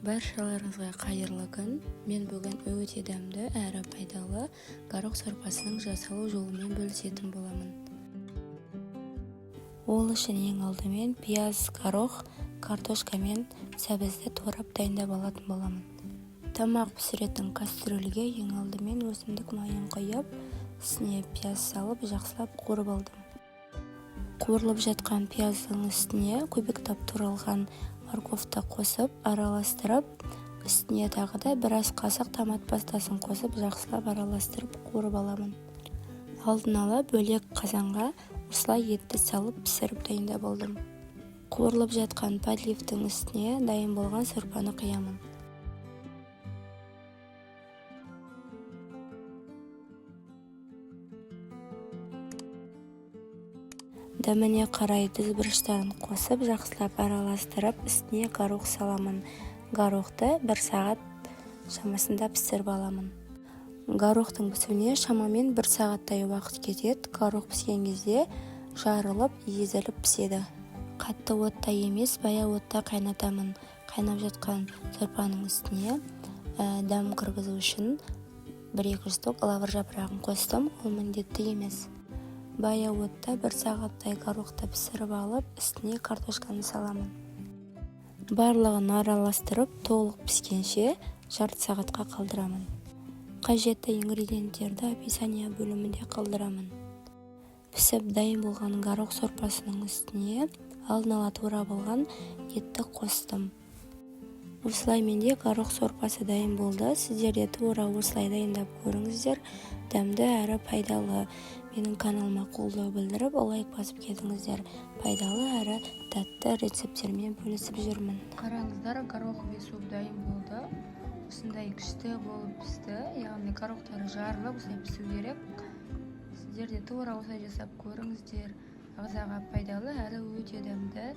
Баршаларыңызға қайырлы күн. Мен бүгін өте дәмді әрі пайдалы горох сорпасының жасалу жолымен бөлісетін боламын. Ол үшін ең алдымен пияз, горох, картошка мен сәбізді турап дайындап алатын боламын. Тамақ пісіретін кастрюльге ең алдымен өсімдік майын құйып, үстіне пияз салып жақсылап қуырып алдым. Қуырылып жатқан пияздың үстіне көбіктеп туралған морковты қосып, араластырып, үстіне тағы да біраз қасық томат пастасын қосып, жақсылап араластырып қуырып аламын. Алдын ала бөлек қазанға осылай етті салып пісіріп дайындап алдым. Қуырылып жатқан подливтің үстіне дайын болған сорпаны құямын. Дәміне қарай тұз бұрыштарын қосып, жақсылап араластырып, үстіне горох саламын. Горохты 1 сағат шамасында пісіріп аламын. Горохтың пісуіне шамамен 1 сағаттай уақыт кетеді. Горох піскен кезде жарылып, езіліп піседі. Қатты отта емес, баяу отта қайнатамын. Қайнап жатқан сорпаның үстіне дәм кіргізу үшін 1-2 штук лавр жапырағын қостым, ол міндетті емес. Баяу отта 1 сағаттай горохты пісіріп алып, үстіне картошканы саламын. Барлығын араластырып, толық піскенше жарты сағатқа қалдырамын. Қажетті ингредиенттерді описание бөлімінде қалдырамын. Пісіп дайын болған горох сорпасының үстіне алдын ала турап алған етті қостым. Осылай менде горох сорпасы дайын болды. Сіздер де тура осылай дайындап көріңіздер. Дәмді әрі пайдалы. Менің каналыма қолдау білдіріп, лайк басып кетіңіздер. Пайдалы әрі тәтті рецепттермен бөлісіп жүрмін. Қараңыздар, гороховый суп дайын болды. Осындай күшті болып пісті. Яғни горохтары жарылып, осылай пісу керек. Сіздер де тура осылай жасап көріңіздер. Ағзаға пайдалы әрі өте дәмді.